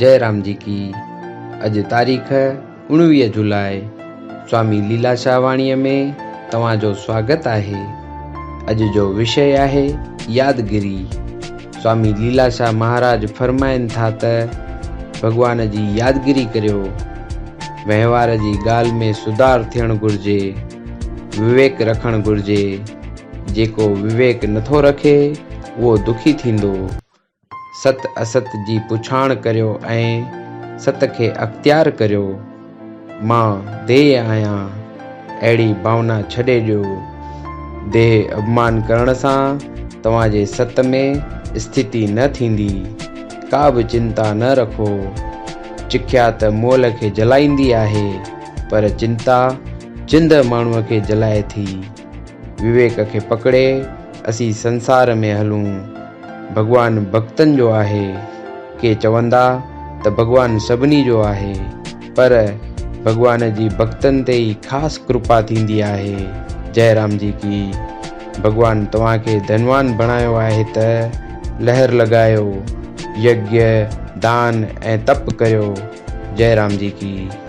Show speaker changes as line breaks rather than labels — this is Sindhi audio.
جئي رام جي ڪي. اڄ تاريخ 19 جولاء سوامي ليلا شاهه واڻيء ۾ توهان جو سواگت آهي. اڄ جو وشي آهي يادگيري. سوامي ليلا شاهه مهاراج فرمائن ٿا ته ڀڳوان جي يادگيري ڪريو. وهنوار جي ڳالهه ۾ سڌار ٿيڻ گهرجي. وويڪ رکڻ گهرجي. جيڪو وويڪ نٿو رکي اهو دکي ٿيندو. ست است جي پڇاڻ ڪريو ۽ ست کي اختيار ڪريو. مان ديهه آهيان، اهڙي ڀاونا ڇڏي ڏيو. ديهه اڀمان ڪرڻ سان توهان جي ست ۾ اسٿتي نه ٿيندي. ڪا به چنتا نه رکو. چکيا ته مئل کي جلائيندي آهي، پر چنتا زندهه ماڻهوء کي جلائي ٿي. وويڪ کي پڪڙي اسين سنسار ۾ هلون. ڀڳوان ڀڳتن جو آهي. ڪي چوندا ته ڀڳوان سڀني جو آهي، پر ڀڳوان جي ڀڳتن تي ئي خاص ڪرپا ٿيندي آهي. جئه رام جي ڪي. ڀڳوان توهان کي ڌنوان بڻايو آهي ته لهر لڳايو، يگيه، دان ۽ تپ ڪريو. جئه رام جي ڪي.